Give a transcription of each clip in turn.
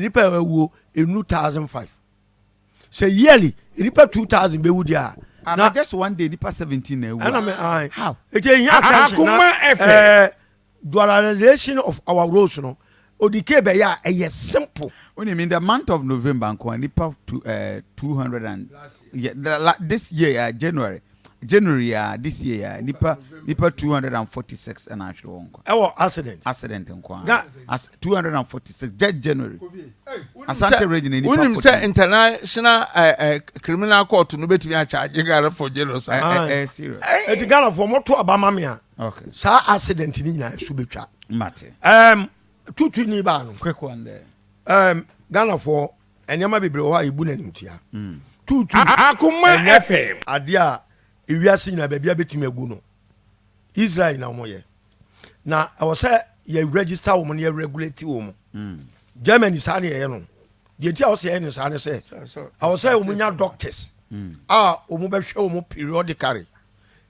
Nipa a ɛwuo enu 1,500. Sɛ yearly nipa 2,000 bɛwu deɛ a, na just one day nipa 17 na ewu. Ɛna mɛ ayi. How? Eti ehia attention na Akuma FM. Dualization of our roads no, odike bɛyɛ a ɛyɛ simple. Onim, in the month of November nko nipa 200 and yeah, this year, January this year, nipa 246 ɛna ahwere wɔn nkwa. Ɛwɔ accident. Accident nko as 246 just January, Asante Region nipa Wonim 14. sɛ International Criminal Court no bɛtumi akyagye Ghana for genocide. Serious. Eti Ghana fo mo to aba ma mi a, saa accident ni nyinaa so betwa. Mate. Tutu ni baa no. Quick one there. Ghana fo, nneɛma bebree wɔ hɔ a ebu n'anim tia tutu. Akuma Ɛnyɛ FM. adeɛ a ewiase nyinaa baabi a bɛtumi agu no, Israel na wɔn yɛ na ɛwɔ sɛ yɛ register wɔn na yɛ regulate wɔn. Germany saa ne yɛyɛ no. Deɛ ti a wɔsɛ yɛ ne saa ne sɛ ɛwɔ sɛ wɔn nya doctors a wɔn bɛhwɛ wɔn periodically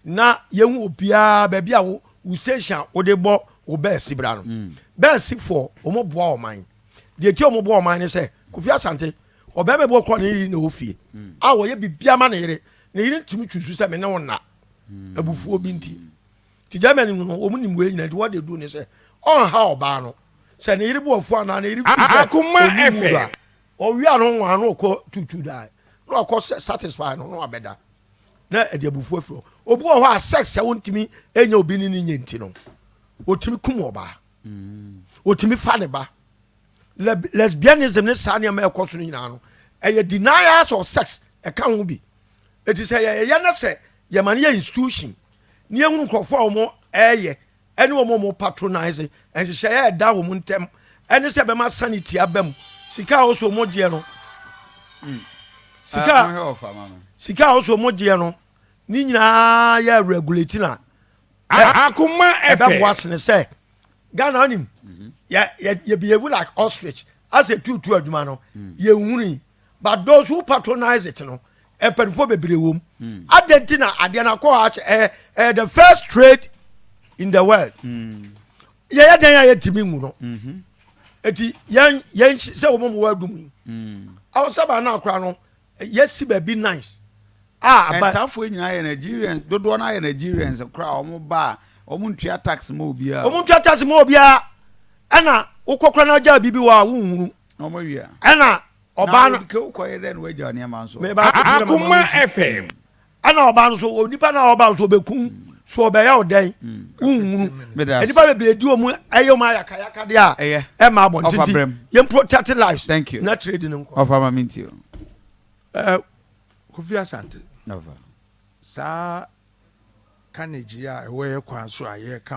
na yɛn obiara baabi a wo station a wɔde bɔ wo bɛɛsi bra no. Bɛɛsi fɔ wɔn boa ɔman. Deɛ ti a wɔn boa ɔman ne sɛ Kofi Asante, ɔbɛrima bi wɔ kɔ ne yere na ɛwɔ fie a wɔyɛ biribiara ma ne yere, ne yere ntumi twi so sɛ me ne wo na abufuo bi nti. Ti Germany no, wɔn nim wei nyina nti wɔde du ne sɛ ɔnha ɔbaa no sɛ ne yere bu ɔfo anaa ne yere fi sɛ Akuma ɔni mu FM. a ɔwia no ho ano ɔkɔ tutu daa na ɔkɔ satisfy no na wabɛda na ɛde abufuo afiri hɔ. Obi wɔ hɔ a sex sɛ wɔntumi enya obi ne ne nye nti no, otumi kum ɔbaa, otumi fa ne ba. Lesbianism ne saa nneɛma ɛkɔ so no nyinaa no, ɛyɛ denials of sex ɛka ho bi. Eti sɛ yɛyɛ na sɛ yɛma no yɛ institution ne yɛhunu nkurɔfoɔ a wɔn ɛɛyɛ ɛne wɔn a wɔn patronise, nhyehyɛeɛ ɛda wɔn ntɛm ɛne sɛ ɛbɛma sanity aba mu. Sika a wɔsɔ wɔn gyeɛ no, sika Mohwɛ ɔfa ma me. Sika a wɔsɔ wɔn gyeɛ no ne nyinaa yɛ regulate na Akuma ɛbɛboa FM. sene sɛ Ghana onim yɛ behave like ostrich asɛ tutu adwuma no yɛnhunu, but those who patronize it no, mpanimfoɔ bebree wɔ mu. Adɛn nti na adeɛ no akɔ akyɛ? Ɛyɛ the first trade in the world. Yɛyɛ dan a yɛntumi ngu no. Eti yɛn sɛ wɔn mu wɔ adum yi awɔ sábà náà kora no, yɛsi baabi nice a aba. Ɛnsaafoɔ nyinaa yɛ Nigerians, dodoɔ no ayɛ Nigerians koraa. Ɔmo ba a, ɔmo ntua tax ma obiara. Wɔn ntua tax ma obiara, ɛna wokɔ kora na agya biribi wɔ a wohunu. Na ɔmo wia. Ɛna ɔbaa no Na wokɔyɛ dɛ na wagya nneɛma nso. Meba. Akuma FM. Ɛna ɔbaa no so, onipa na ɔbaa no so ɔbɛkum so ɔbɛyɛ ɔdɛn, wohunu. Meda ase. Nipa bebree di wɔn ɛyɛ wɔn ayakayakadeɛ a Ɛyɛ. ɛma abɔnten Ɔfa ti brɛm. yɛn protect lives Thank you. na trade no nkɔ. Ɔfa ma me nti o. Kofi Asante. Ɔfa. Saa carnage yi a ɛwɔ yɛ kwan so a yɛreka